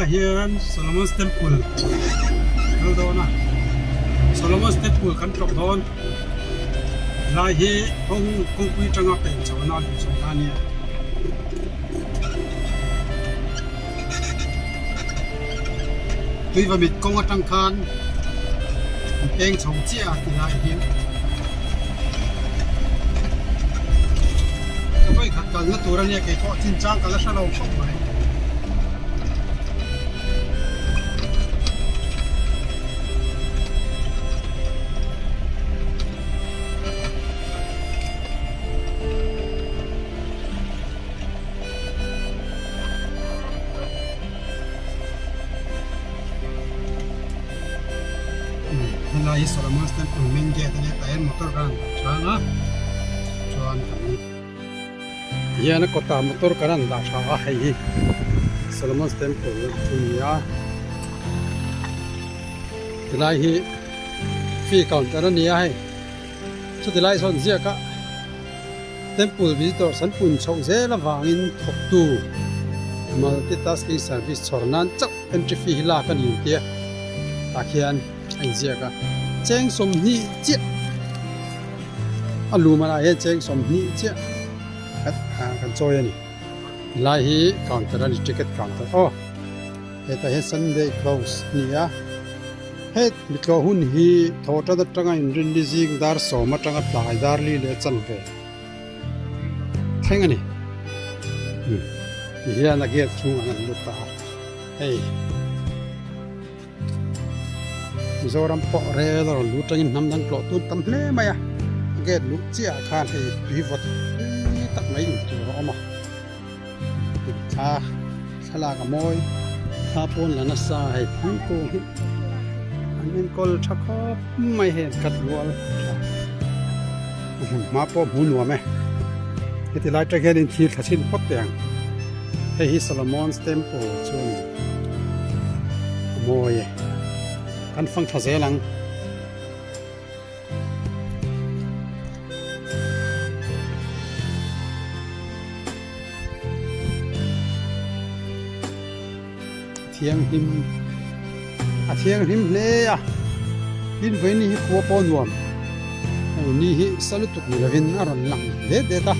Tunah hian Solomon's Temple kal dawn a, Solomon's Temple kan tlawh dawn lai hi kawng kawngpui atanga pen chhohna a luh chhohna a nia. Tuivamit kawng atang khan an peng chho chiah a ti lai hi ka vawikhat kalna tur a nia kei pawh chinchang ka la hre lo khawp mai. Helai hi Solomon's Temple main gate a nia tah hian motor kan han dah chang a chuan kan Tihian a kawtah motor kan han dah tha a hei hi Solomon's Temple chu a ni a tilai hi fee counter a ni a hei chuti lai sawn ziak a Temple visitors an pun chhoh zel avangin thawktu multitasking service chhawr nan chauh entry fee hi lak a ni ang tia tah khian a inziak a cheng 20 chiah a lu manah hian cheng 20 chiah kan chawi a ni tilai hi counter a ni ticket counter aw hetah hian sunday close a ni a he mitlaw hun hi thaw tan atanga inrinni zing dar sawm atanga tlai dar li leh chanve thleng a ni ti hian a gate chhungah an lut ta a hei Mizoram pawh rel a rawn lut tangin hnam dang tlawh tun tam hle mai a gate luh chiah ah khan hei tui vawt tui tak mai in tur a awm a thla thlalak a mawi thla pawn la nasa hei thingkung hi an enkawl tha khawp mai hei an cut rual tha a hmun hma pawh hmu nuam e heti lai tang hian in thlir thla chhin phawt teh ang hei hi Solomon's temple chu a ni a mawi e kan fang tha zel ang. Thianghlim a thianghlim hle a tin vawiin hi khua pawh nuam hei ni hi sa lutuk ni lovin a rawn lang det det a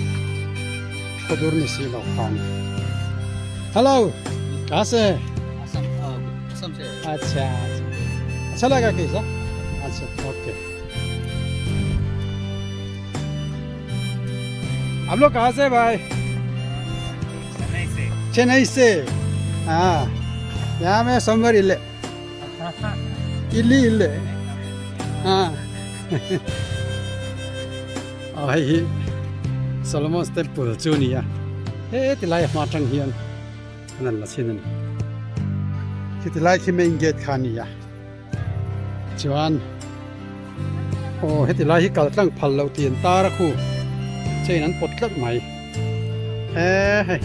khawdur ni si lo khan hello ka se acha acha laga kaisa acha okay आप लोग कहाँ से भाई चेन्नई से चेन्नई से हाँ यहाँ में सोमवार इल्ले इल्ली इल्ले हाँ aw hei hi Solomon's Temple chu a ni a he tilai hma atang hian an han la chhin a ni khiti lai khi main gate kha a ni a chuan aw heti lai hi kal tlang phal loh tih an tar a khu chain an pawt tlat mai he hei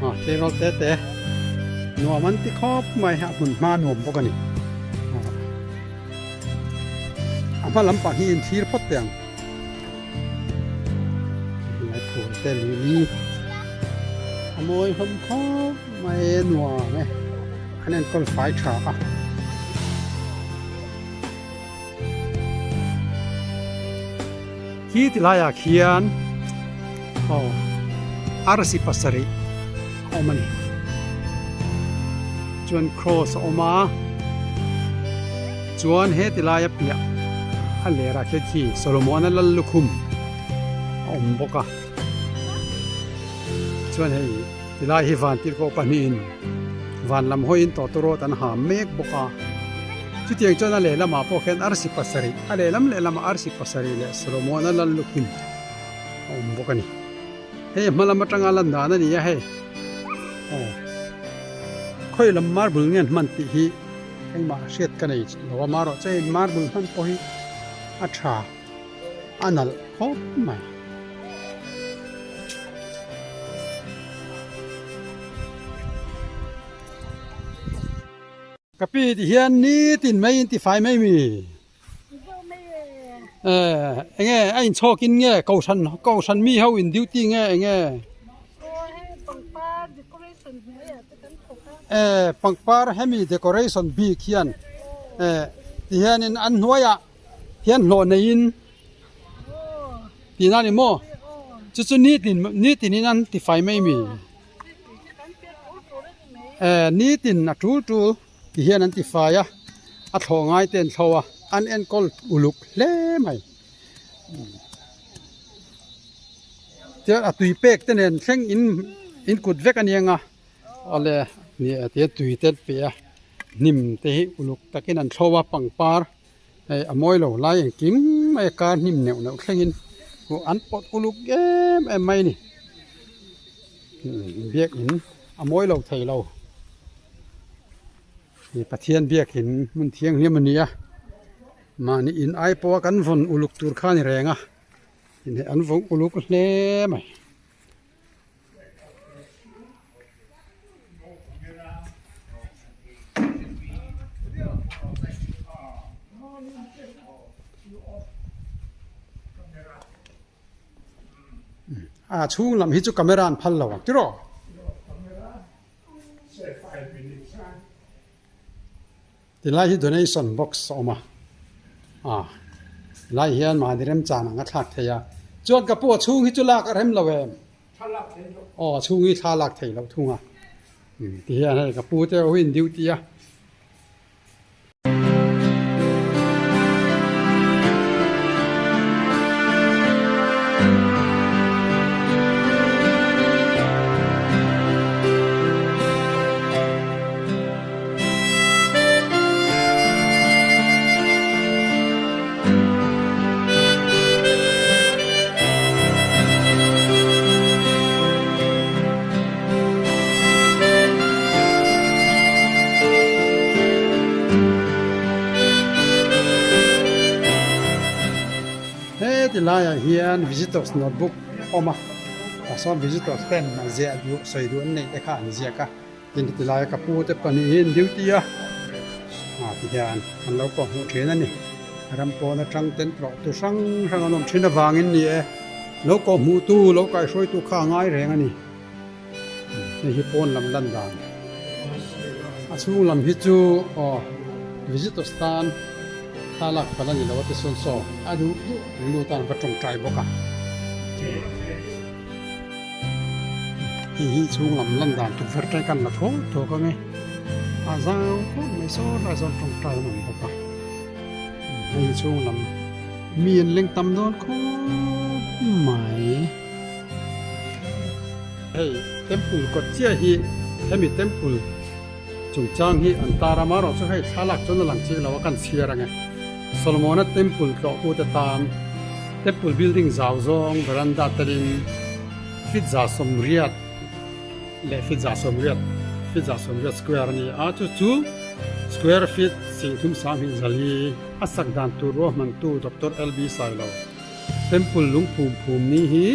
aw tleirawl te te nuam an ti khawp mai a hmun hma nuam bawk a ni a hma lampang hi inthlir phawt teh ang lai phur te lui li a mawi hlawm khawp mai nuam e an enkawl fai tha a. Khi ti laiah khian aw arsi pasarih a awm a ni chuan cross a awm a chuan he ti laia piah a lerah khian khi Solomon-a lal lukhum a awm bawk a chuan hei tilai hi vantirhkoh pahnihin van lam hawiin tawtawrawt an ha mek bawk a chutiang chuan a lehlamah pawh khian arsi pasarih a lehlam lehlamah arsi pasarih leh Solomon-a lal lukhum a awm bawk a ni hei hma lam atanga lan dan a ni a hei aw khawi lam marble nge an hman tih hi engmah hriat ka nei lo a marawh chu hei marble hman pawh hi a tha a nalh khawp mai. Ka pi ti hian nitin mai in tifai mai mi eh enge a inchhawk in nge kohhran kohhran mi ho in duty nge enge. Eh pangpar hemi decoration bik hian eh ti hianin an hnuaiah hian hlawh neiin tihna a ni maw chu chu nitin nitinin an tifai mai mi eh nitin a tul tul ti hian an tifai a a thlawh ngai te an thlo a an enkawl uluk hle mai. Chuan a tui pek te nen thleng in in kut vek a nia awle tia tui te an pe a hnim te hi uluk takin an thlo a pangpar hei a mawi lo lai engkim mai a kar hnim neuh neuh thlengin huh an pawt uluk em em mai a ni biakin a mawi lo thei lo Pathian biakin hmun thianghlim a ni a mahni in ai pawha kan vawn uluk tur kha a ni reng a. Inheh an vawng uluk hle mai. A chhung lam hi chu camera an phal lo ang tiraw? Tilai hi donation box a awm a, ah tilai hian mahni remchan ang a thlak thei a, chuan ka pu a chhung hi chu lak a rem lo em? Aw a chhung hi thla lak thei loh thung a, umm ti hian hei ka pu te ho hi an duty a. Heti laiah hian visitors notebook a awm a, tah sawn visitors ten an ziah duh sawi duh an neih te kha an ziak a. Tin heti laia ka pu te pahnih hi an duty a, ah ti hian an lo kawh hmuh thin a ni. Ram pawn atang ten tlawh tu hrang hrang an awm thin avangin ni e, lo kawh hmuh tu, lo kaihhruai tu kha a ngai reng a ni. Hei hi pawn lam lan dan a chhung lam hi chu aw visitors tan thla lak phal a ni lo a ti sawn saw a duh duh lut a an va tawngtai bawk a. Hei hi chhung lam lan dan tukverh te kan la thaw tawk ang e a zau khawp mai saw lai sawn tawngtai an awm bawk a hei hi chhung lam mi an leng tam dawn khawp mai hei temple kawt chiah hi hemi temple chungchang hi an tar a amaherawh chu hei thlalak chuan a lang chiang lo a kan chhiar ang e Solomona temple tlawhtute tan. Temple building zau zawng veranda telin feet 180 leh feet 180 feet 180 square a ni a, chu chu square feet 30 sanghnih zali a sak dan tur ruahmantu Doctor LB Sailo Temple lungphum phum ni hi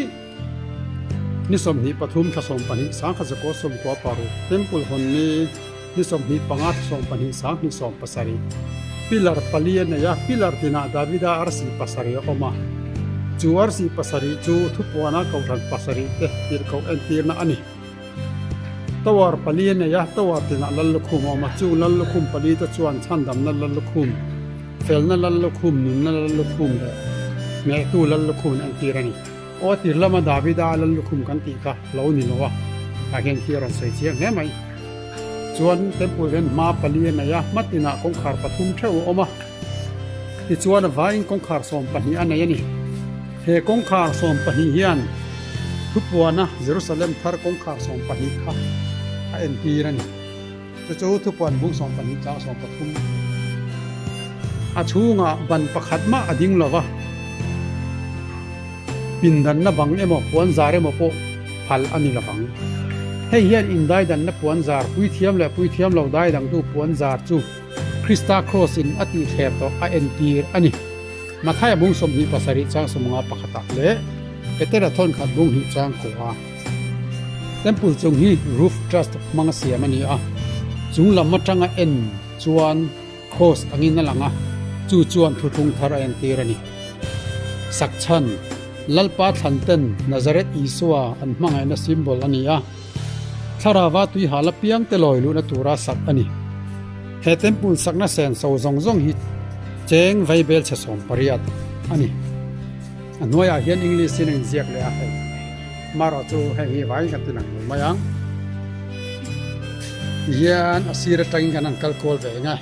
ni 23 thla 12 sangkhat zakua 96 Temple hawn ni ni 25 thla 12 sanghnih 17 Pillar pali a nei a, pillar tinah Davida arsi pasarih a awm a. Chu arsi pasarih chu thupuana kohhran pasarih te tirhkoh entirna a ni. Tower pali a nei a, tower tinah lal lukhum a awm a. Chung lal lukhum pali te chuan chhandamna lal lukhum, felna lal lukhum, nunna lal lukhum leh hnehtu lal lukhum an entir a ni. Aw tir lama Davida lal lukhum kan tih kha lo ni lo a, tah hian khi a rawn sawi chiang hle mai. Chuan temple hian hma pali a nei a, hma tinah kawngkhar pathum theuh a awm a, tichuan a vaiin kawngkhar 12 a nei a ni. He kawngkhar 12 hian thupuana Jerusalem thar kawngkhar 12 kha a entir a ni. Chu chu thupuan bung 12 chang 13 a chhungah ban pakhat mah a ding lo va, pindanna bang emaw puanzar emaw pawh phal a ni lovang. Hei hian indaidanna puanzar puithiam leh puithiam lo daidangtu puanzar chu Krista Kraws in a tihthler tawh a entir a ni. Mathaia bung 27 chang 51 pakhatah leh Petera thawnkhat bung hnih chang kua. Temple chung hi roof truss hmanga siam a ni a, chung lam atanga en chuan Kraws angin a lang a, chu chuan thuthlung thar a entir a ni. Sakchhan, Lalpa thlan ten Nazareth Isua an hmangaihna symbol a ni a. Thlarava tui hal apiang te lawi luhna tura sak a ni. He temple sakna senso zawng zawng hi cheng vaibel chhe 80 a ni. A hnuaiah hian English in a inziak leh a hei. Marawh chu heng hi vaiin kan ti lang lo mai ang. Tihian a sir atangin kan han kal kual ve eng a.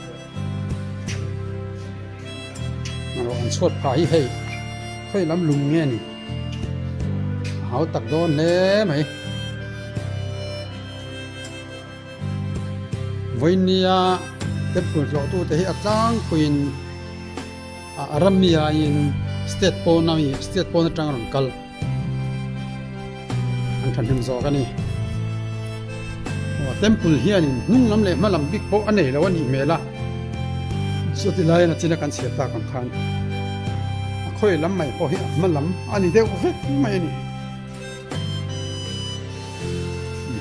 Marawh an chhuat phah hi hei khawi lam lung nge ni? A hau tak dawn hle mai. Vawinia temple tlawhtute hi a tlangpuiin a rammi aiin state pawn ami state pawn atang a rawn kal an thahnem zawk a ni. Aw temple hianin hnung lam leh hma lam bik pawh a nei lo a nih hmel a, chuti laiin a china kan chhiar tak ang khan a khawi lam mai pawh hi a hma lam a ni deuh vek mai a ni.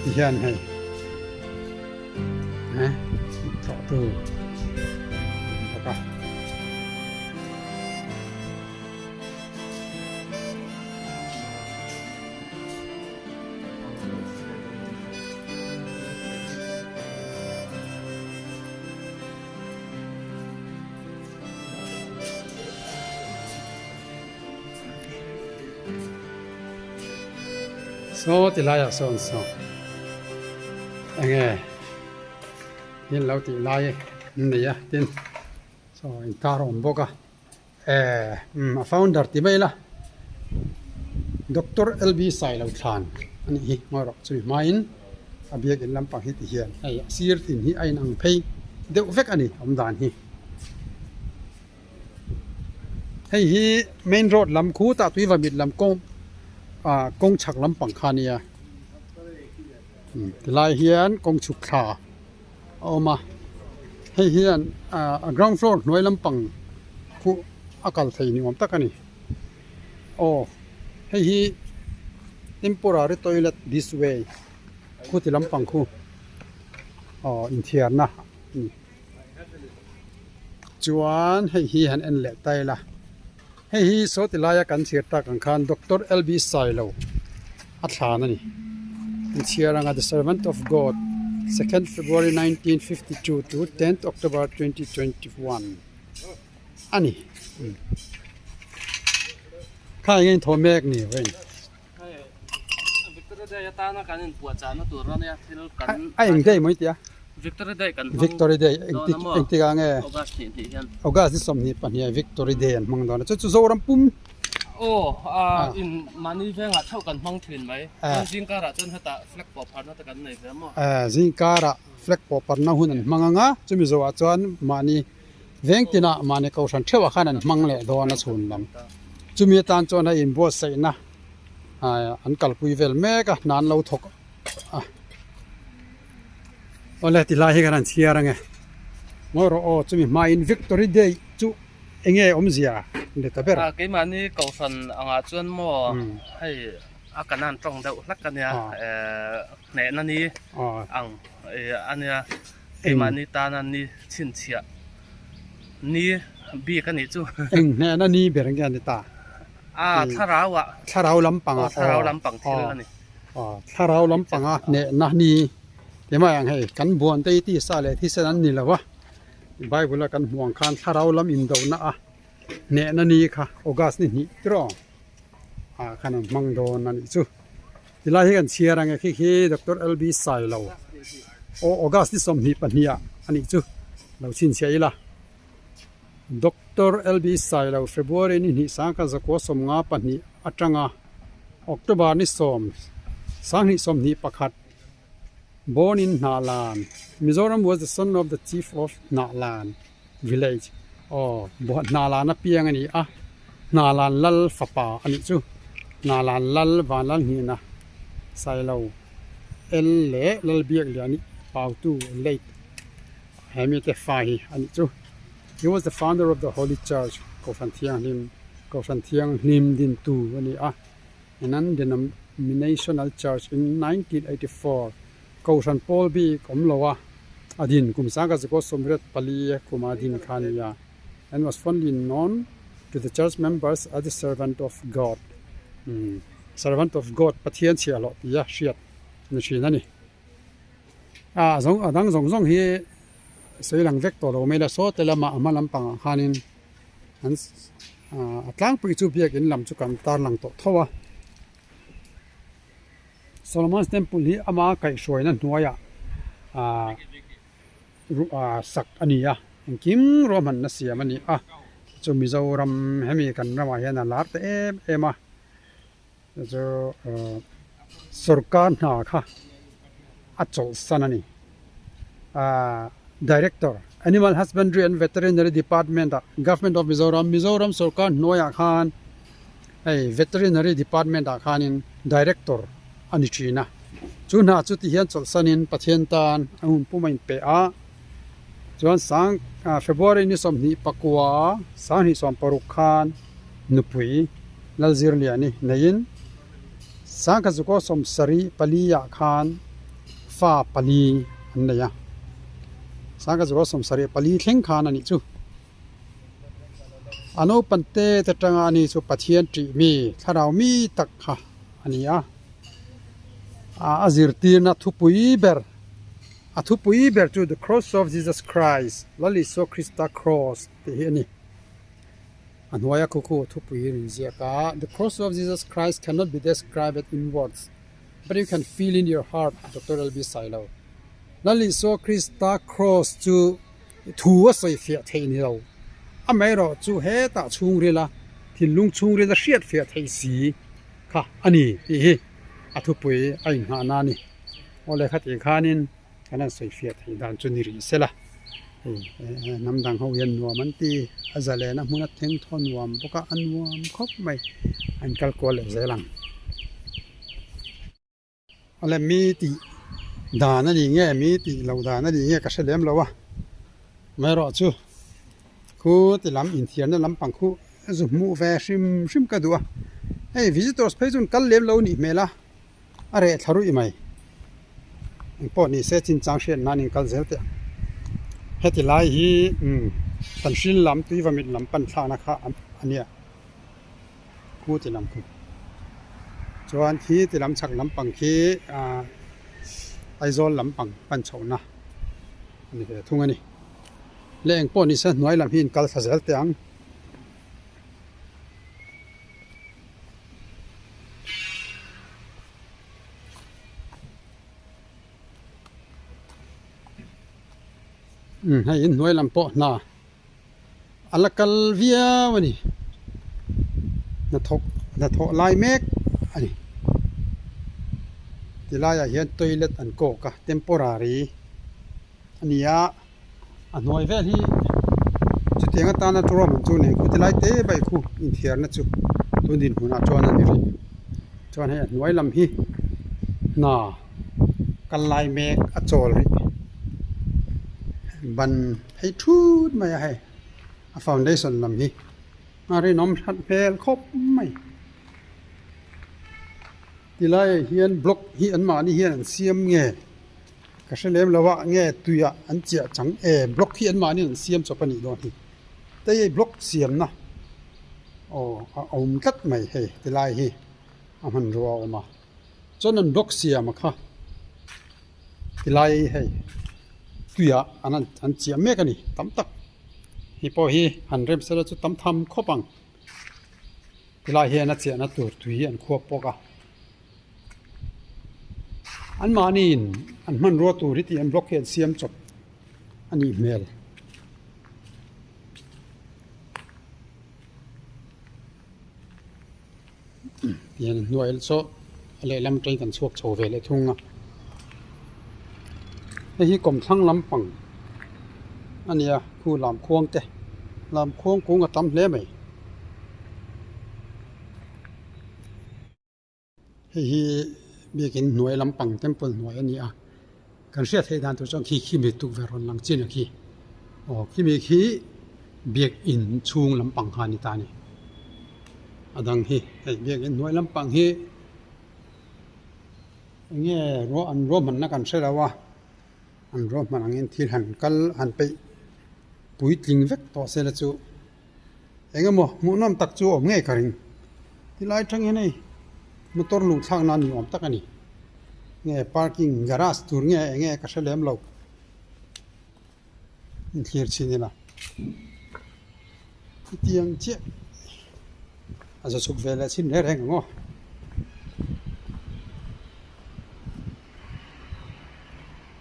Ti hian hei eh tlawh tu bawk a. Saw ti laiah sawn saw enge in lo tih lai an nei a tin saw inkar a awm bawk a eh umm a founder ti mai ila Doctor L B Sailo thlan a nih hi ngawi rawh chumi hmain a biakin lampang hi ti hian hei a sir tin hi a inang phei deuh vek a ni awm dan hi. Hei hi main road lam khutah tuivamit lam kawng ah kawng chhak lampang kha a nia tilai hian kawng chhuk thla a awm a hei hian ah a ground floor hnuai lampang khuh a kal thei ni awm tak a ni aw hei hi temporary toilet this way khuti lampang khu aw inthiarna a ni. Chuan hei hi han en leh ta ila hei hi saw ti laia kan chhiar tak ang khan Doctor L B Sailo a thlan a ni an chhiar anga the servant of God second February 1952 to tenth October 2021 a ni kha eng nge thaw mek ni vawiin. Victory Day atana kan inpuahchahna tur a nia thil kan a eng day mai tia Victory Day kan hmang Victory Day engtik dawn a maw engtik ah nge August hnih hnih hian August ni 22 ah Victory Day an hmang dawn a chu chu Zoram pum Aw a in mahni vengah theuh kan hmang thin mai chuan zingkarah chuan hetah flag pawh pharna te kan nei ve a maw Zingkarah flag pawh parna hun an hmang anga chumi zawhah chuan mahni Veng tinah mahni kohhran theuhah khan an hmang leh dawn a chhun lam. Chumi atan chuan hei inbuatsaihna an kalpui vel mek a, hna an lo thawk a. Awle tilai hi kan han chhiar ange. Ngawi rawh aw chumi hmain Victory Day chu enge awmzia ni ta ber? Keimahni kohhran angah chuan maw hei a kanan tawng deuh hlek a nia, hnehna ni ang a nia. Keimahni tana ni chhinchhiah ni bik a nih chu. Eng hnehna ni ber nge a ni ta? A, thlarau ah. Thlarau lampang ah. Aw, thlarau lampang thil a ni. Aw, thlarau lampang a hnehna ni ti mai ang hei. Kan buan te hi tisa leh thisen an ni lo a, Bible a kan hmuh ang khan thlarau lam indohna a hnehna ni kha August ni hnih tiraw ah khan an hmang dawn a nih chu. Tilai hi kan chhiar ang e khi khi Doctor LB Sailo aw August ni 22 ah a nih chu lo chhinchhiah ila Doctor LB Sailo February ni hnih sangkhat zakua 52 atanga October ni 10 2021 born in Hnahlan Mizoram was the son of the chief of Hnahlan village aw Hnahlan a piang a ni a Hnahlan lal fapa a nih chu Hnahlan lal Vanlal hnihna Sailo L leh Lalbiakliani Pautu late he mite fa hi a nih chu he was the founder of the Holy Church Kohhran Thianghlim Kohhran Thianghlim dintu a ni a a non-denominational church in 1984 Kohhran pawl bik awm lo a, a din kum sangkhat zakua 84 kuma din kha a ni a and was fondly known to the church members as the servant of God servant of God Pathian chhiahhlawh tia hriat ni thin a ni. A zawng a dang zawng zawng hi sawi lang vek tawh lo mai la saw te lamah a hma lampangah khanin an a tlangpui chu biakin lam chu kan tar lang tawh tho a. Solomon's Temple hi ama kaihhruaina hnuaiah ah sak a ni a, engkim ruahmanna siam a ni a, chu Mizoram hemi kan ramah hian a lar ta em em a, chu sorkar hna kha a chawlhsan a ni. Ahh Director, Animal Husbandry and Veterinary Department ah Government of Mizoram, Mizoram sorkar hnuaiah khan hei Veterinary Department ah khanin Director a ni thin a. Chu hna chu ti hian chawlhsanin Pathian tan a hun pum a inpe a, chuan sang February ni 29 2016 khan nupui Lalzirliani neiin Sangkhazukaw 74 ah khan fa pali an nei a, Sangkhazukaw 74 thleng khan a nih chu. A naupang te te tanga ani chu Pathian tih mi thlarau mi tak kha a ni a, a zirtirna thupui ber a thupui ber chu The Cross of Jesus Christ, Lal Isua Krista Cross tih hi a ni. A hnuaia khu khu thupui in ziak a, The cross of Jesus Christ cannot be described in words, but you can feel in your heart, Doctor LB Sailo. Lal Isua Krista cross chu thu a sawi fiah theih ni lo. Amaherawh chu hetah chhungrila thinlung chhungrila hriat fiah theih si kha a ni tih hi a thupui a inngahna a ni. Aw lehkha tih khanin kan han sawi fiah theih dan chu ni rih sela hei hnam dang ho hian nuam an ti a zalen a hmun a thleng thaw nuam bawk a a nuam khawp mai an kal kual leh zel ang. Awle mi tih dan a ni nge mi tih loh dan a ni nge ka hre lem lo a amaherawh chu khu ti lam inthiarna lampang khu zu hmuh ve hrim hrim ka duh a hei visitors phei chu an kal lem lo a nih hmel a. A reh thla ruih mai. Engpawh ni se chinchang hriat nan in kal zel teh ang. Heti lai hi umm kan hrin lam tuivamit lam pan thlakna kha a nia. Khu ti lam khu. Chuan khi ti lam chhak lampang khi ah Aizawl lampang pan chhohna a ni ve thung a ni. Leh engpawh ni se hnuai lam hi in kal thla zel teh ang. Umm hei inhnuai lam pawh hna a la kal viau a ni hnathawk hnathawh lai mek a ni tilaiah hian toilet an kawk a temporary a ni a. A hnuai vel hi chutiang atana ṭawm ang chu nen khu ti lai te bai khu inthiarna chu tun dinhmunah chuan a ni rih. Chuan hei a hnuai lam hi hna kal lai mek a chawl rih ban phei thut mai a hei a foundation lam hi a rinawm hrat hmel khawp mai. Tilaiah hian block hi anmahni hian an siam nge? Ka hre lem lo a, nge tuiah an chiah chang e, block hi anmahni an siam chawp a nih dawn hi. Tei hei block siamna aw a awm tlat mai hei tilai hi a hmanrua a awm a, chuan an block siam a kha tilai hei tuiah an an chiah mek a ni tam tak. Hei pawh hi han rem sela chu tam tham khawp ang. Tilai hian a chiahna tur tui an khuap bawk a. Anmahniin an hmanrua tur hi tih an block hi an siam chawp a nih hmel. Tihian hnuai saw a lehlam atangin kan chhuak chho ve leh thung a. Hei hi kawmthlang lampang a ni a khu lamkhuang te lamkhuang kung a tam hle mai. Hei hi biakin hnuai lampang temple hnuai a ni a kan hriat theih dan tur chuan khi khi mi tukverh rawn lang chin a khi aw khimi khi biakin chhung lampang kha a ni ta a ni a dang hi hei biakin hnuai lampang hi eng nge ruah an ruahmanna kan hre lo a an ruahman angin thil han kal han peih puitling vek tawh se la chu. Eng emaw hmuhnawm tak chu awm ngei ka ring. Tilai tang hian hei motor luh thlak nan ni awm tak a ni. Nge parking garage tur nge enge ka hre lem lo inthlir chhin ila hetiang chiah a za chhuk ve leh chhin reng reng ang aw.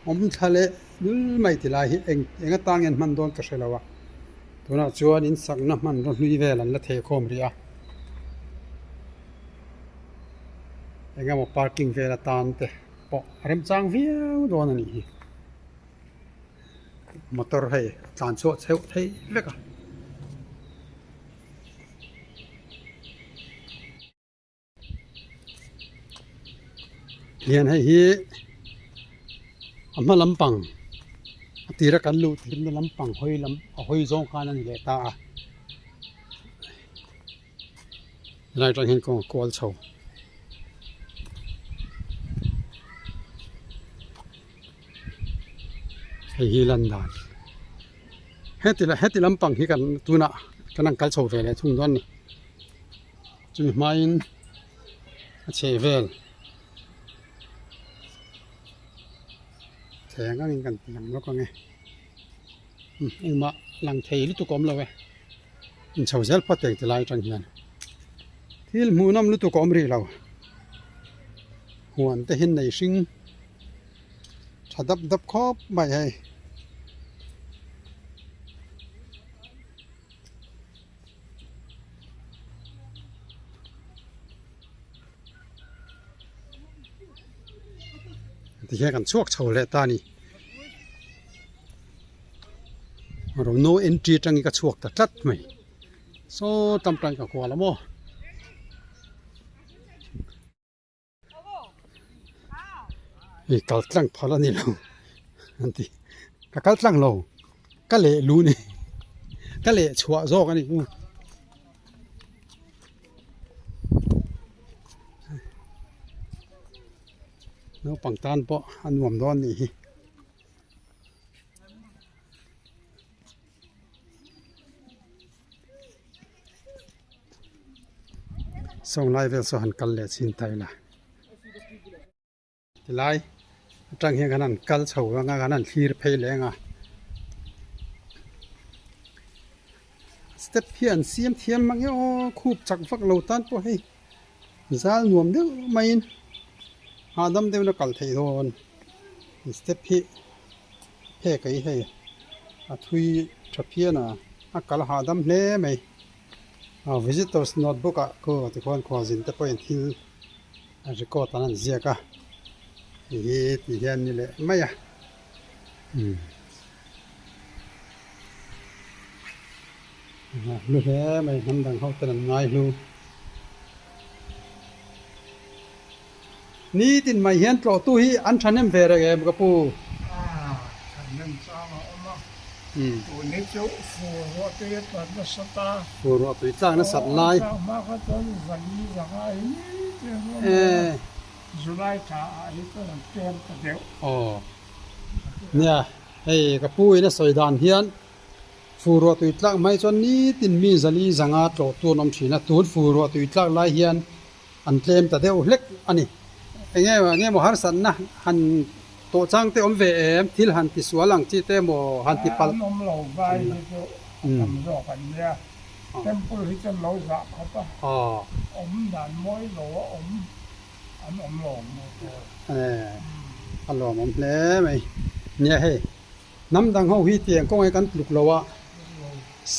Awm thla leh lul mai ti lai hi eng eng atang hian hman dawn ka hre lo a tunah chuan in sakna hmanraw hlui vel an la theh khawm rih a. Eng emaw parking vel atan te pawh a remchang viau dawn a nih hi motor hei a tlan chhuah chheuh theih vek a. Hian hei hi a hma lampang a tira kan luh tirna lampang hawi lam a hawi zawng khan a ni leh ta a. Helai atang hian kawng a kual chho. Hei hi lan dan heti heti lampang hi kan tunah kan han kal chho ve leh thung dawn a ni. Chumi hmain a chheh vel thleng angin kan ti ang lawk ang e. Engmah lang thei lutuk a awm lo e. Inchho zel phawt eng ti lai atang hian thil hmuhnawm lutuk a awm rih lo. Huan te hi nei hring tha dap dap khawp mai hei. Tihian kan chhuak chho leh ta a ni. No entry atangin ka chhuak ta tlat mai. Saw tam tan ka kual a maw. Hei kal tlang phal a ni lo an ti. Ka kal tlang lo. Ka leh lu ni. Ka leh chhuah zawk a ni. Naupang tan pawh a nuam dawn nih hi. Sawng lai vel saw han kal leh chin ta ila tilai atang hian kan han kal chho anga kan han thlir phei leh anga step hi an siam thiam mang e aw khup chak vak lo tan pawh hei zal nuam deuh maiin hahdam deuhin a kal theih dawn step hi phek a hi hei a thui tha phian a a kal hahdam hle mai a visitors notebook ah khu tikhuan khualzin te pawhin thil a record an han ziak a hei hi ti hian ni leh mai a umm hlu hle mai hnam dang ho ten an ngai hlu nitin mai hian tlawhtu hi an thahnem ve reng em ka pu. Thahnem chang a awm a, tun hi chu fur ruah tui a tlat nasat a. Fur ruah tui tlak nasat lai. Tlak hma kha chuan zali zanga hi nitin an awm reng a, July thla ah hi chuan an tlem ta deuh. Aw nia hei ka pu in a sawi dan hian fur ruah tui tlak mai chuan nitin mi zali zanga tlawhtu an awm thin a, tun fur ruah tui tlak lai hian An tlem ta deuh hlek a ni. Enge enge maw harsatna han tawh chang te awm ve em? Thil han ti sual ang chi te maw han ti palh? An awm lo vai hi chu a tam zawk an nia. Temple hi chuan lo zah khawp a, awm dan mawi lo a awm an awm lo maw tur. A lawmawm hle mai. Nia hei hnam dang ho hi tiang kawng hi kan tluk lo a,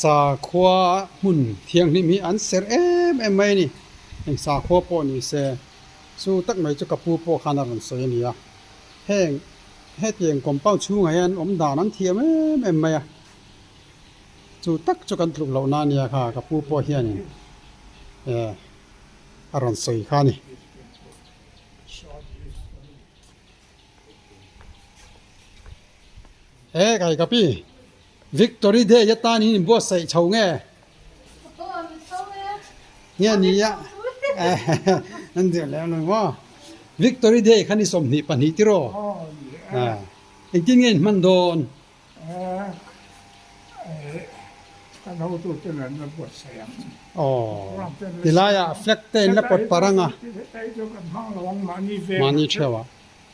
sakhua hmun thianghlim hi an serh em em mai a ni. Heng sakhua pawh ni se, chu tak mai chu ka pu pawh khan a rawn sawi a ni a. Heng hetiang compound chhungah hian awm dan an thiam em em mai a, chu tak chu kan tluk loh na a nia kha ka pu pawh hianin a rawn sawi kha a ni. He kai ka pi Victory Day atan in inbuatsaih chho nge? Nge ni a an dir lem lo maw? Victory Day kha ni 22 tiraw? Engtin nge in hman dawn? Kan hotute nen la buatsaih ang chu. Aw, tilaiah flag te in la pawt parh ang a. Hei chu kan hmang lo ang mahni veng. Mahni theuh ah.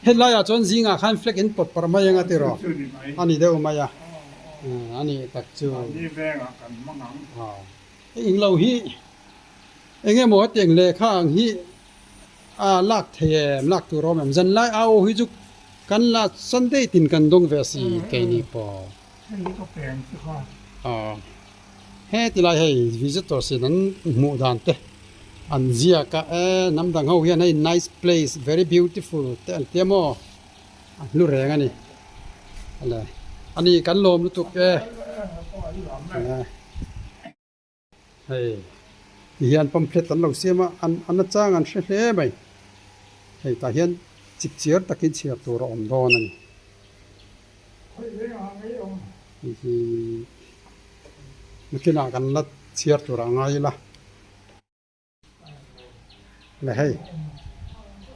Hetlaiah chuan zingah khan flag in pawt parh mai anga tiraw? A ni deuh mai a, a ni tak chu. Eng lo hi eng emaw hetiang lehkha ang hi a lak thei em, lak tur a awm em? Zanlai au hi chu kan la Sunday tin kan dawng ve a si keini pawh. Aw. He ti lai hei visitors in an hmuh dan te an ziak a e hnam dang ho hian hei nice place very beautiful te an tia maw a hlu reng a ni ale ani kan lawm lutuk e hei ti hian pamphlet an lo siam a an an achang an hre hle mai hei tah hian chip chiar takin chhiar tur a awm dawn a ni. Hei hi nakinah kan la chhiar tur ah ngai ila le hei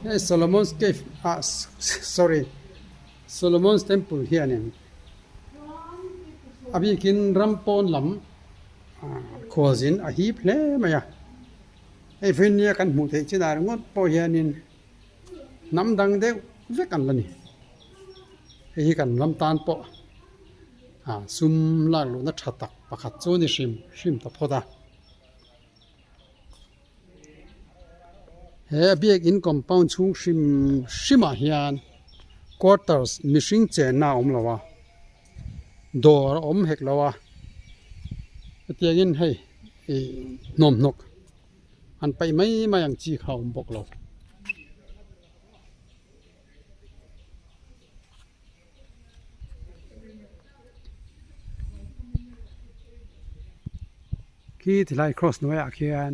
hei Solomon's cave ah sorry Solomon's temple hianin a bikin ram pawn lam khualzin a hip hle mai a hei vawinia kan hmuh theih chinah ringawt pawh hianin hnam dang deuh vek an la ni. Hei hi kan ram tan pawh ah sum lak luhna tha tak pakhat chu a ni hrim hrim ta phawt a. He biakin compound chhung hrim hrimah hian quarters mihring chenna a awm lo a, dawr a awm hek lo a, hetiangin hei ih hnawmhnawk an paih mai mai ang chi kha a awm bawk lo. Khi tilai cross hnuaiah khian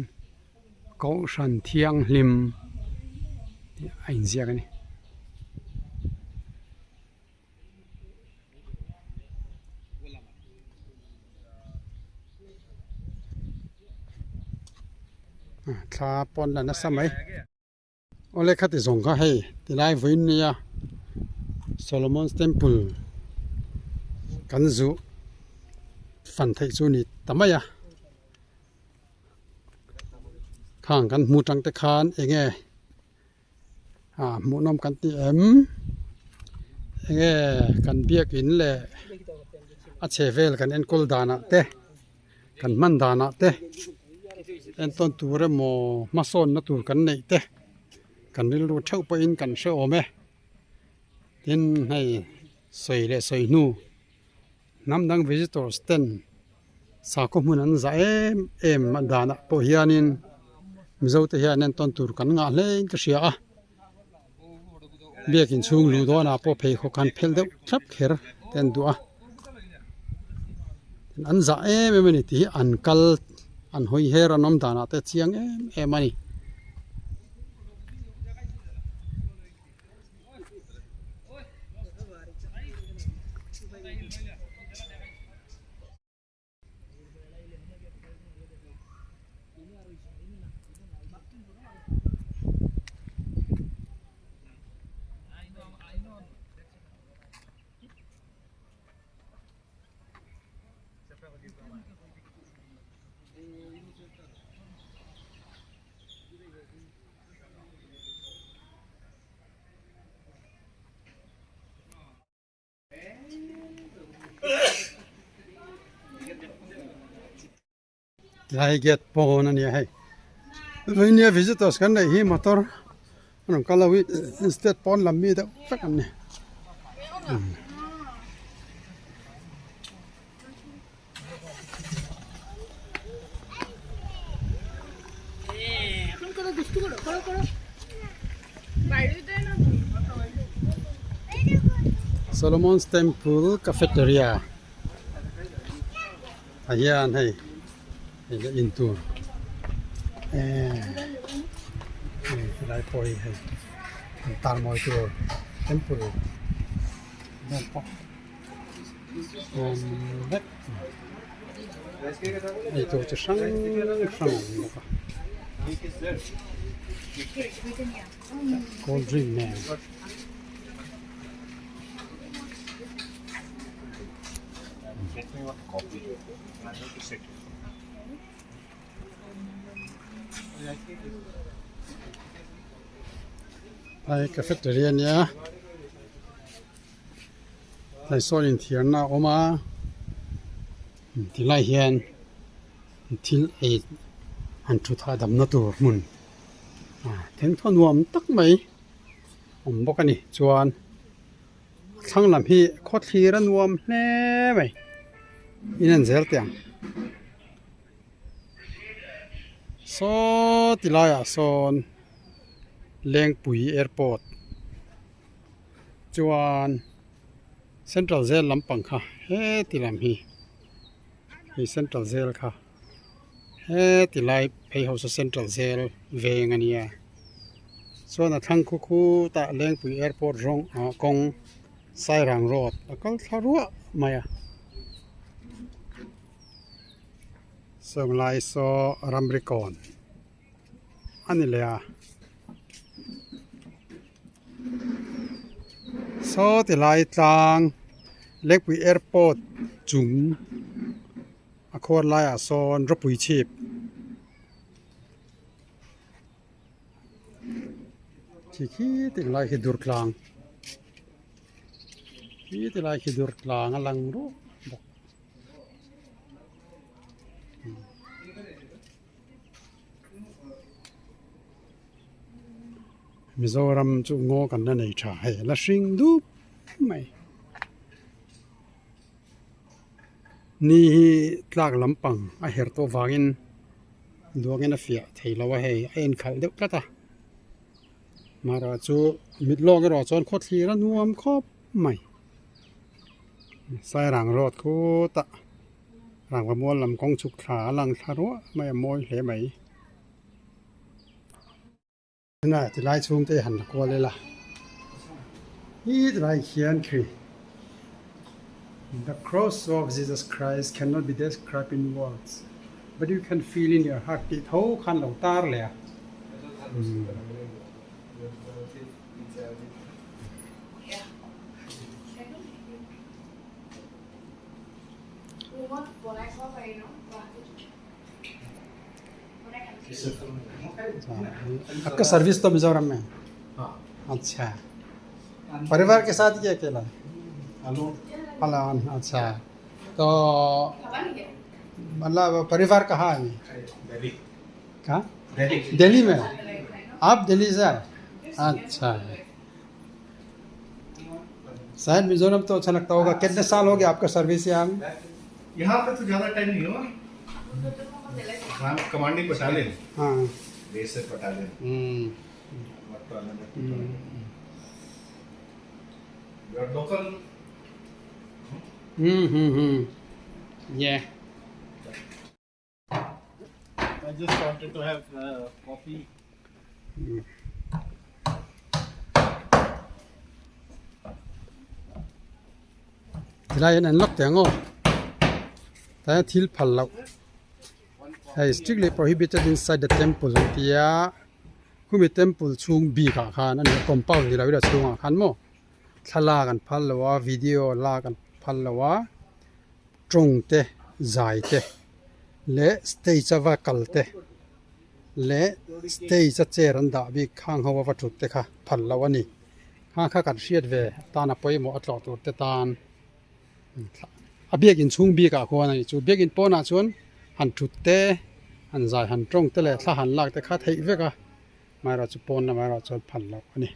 kohhran thianghlim tih a inziak a ni. Thla pawn la nasa mai. Awle khati zawng kha hei tilai vawiin nia Solomon's temple kan zuh fan theih chu ni ta mai a khang kan hmu tang te khan eng nge ah hmuhnawm kan ti em eng nge kan biakin leh a chhe vel kan enkawl danah te. Kan hman danah te entawn tur emaw hmasawnna tur kan neih te kan rilru theuh pawhin kan hre awm e tin hei sawi leh sawi hnu hnam dang visitors ten sakhaw hmun an zah em em a danah pawh hianin mizo te hian entawn tur kan ngah hle in ka hria a biakin chhung luh dawnah pawh pheikhawk han phelh deuh thlap kher te an duh a. An zah em em a ni tih hi an kal an hawi her an awm danah te a chiang em em a ni. Tilai gate pawn a ni a hei vawinia visitors kan neih hi motor an rawn kal ho hi state pawn lam mi deuh vek an ni. Solomon's Temple Cafeteria ah hian hei hei in tur ehh hei helai pawh hi hei an tar mawi tur temple vel pawh. Vek eitur chi hrang hrang a awm bawk a cold drink nen. Phai cafeteria ania. Tlai sawn inthiarna a awm a tilai hian thil ei han thut hahdamna tur hmun thengthaw nuam tak mai awm bawk a ni chuan a thlang lam hi khawthlir a nuam hle mai in en zel teh ang. Saw ti laiah sawn Lengpui airport chuan central jail lampang kha heti lam hi hei central jail kha heti lai phei ho saw central jail veng a nia chuan a thlang khu khutah Lengpui airport rawng ah kawng Sairang road a kal thla ruah mai a. Sawng lai saw ramri kawn a ni leh a saw ti lai tlang Lengpui airport chung a khuar laiah sawn rawpui chhip khi khi ti lai khi dur tlang khi ti lai khi dur tlang a lang rup bawk. Mizoram chu ngaw kan la nei tha hei la hring dup mai ni hi tlak lampang a her tawh vangin duangin a fiah thei lo a hei a inkhalh deuh tlat a mahra chu mit lawk erawh chuan khawthlir a nuam khawp mai. Sairang road khutah rangva mual lam kawng chhuk thla a lang thla ruah mai a mawi hle mai. Tunah tilai chhung te han la kual ila hi tilai khian khi The cross of Jesus Christ cannot be described in words but you can feel in your heart tih tho khan lo tar leh a. आपका service तो मिजोरम में अच्छा परिवार के साथ कि अकेला अलोन अच्छा तो मतलब परिवार कहाँ है कहाँ दिल्ली में आप दिल्ली से आए अच्छा है शायद मिजोरम तो अच्छा लगता होगा कितने साल हो गया आपका सर्विस यहाँ में यहाँ पे तो ज़्यादा टाइम नहीं हुआ कमांडिंग बटालियन हाँ base battalion local yeah I just wanted to have coffee. Tilai hian an lak teh ang aw tlai hian thil phal loh hei strictly prohibited inside the temple an ti a khumi temple chhung bik ah khan a ni a compound ni lo ila chhungah khan maw thlalak an phal lo a video lak an phal lo a. tawng te zai te leh stage a va kal te leh stage a chair an dah bik khang ho a va thut te kha phal loh a ni khang kha kan hriat ve tan a pawimawh a tlawh tur te tan a biakin chhung bik ah khuan a ni chu biakin pawnah chuan han thut te han zai han tawng te leh thla han lak te kha theih vek a. Amaherawhchu pawn lamah erawh chuan phal loh a ni.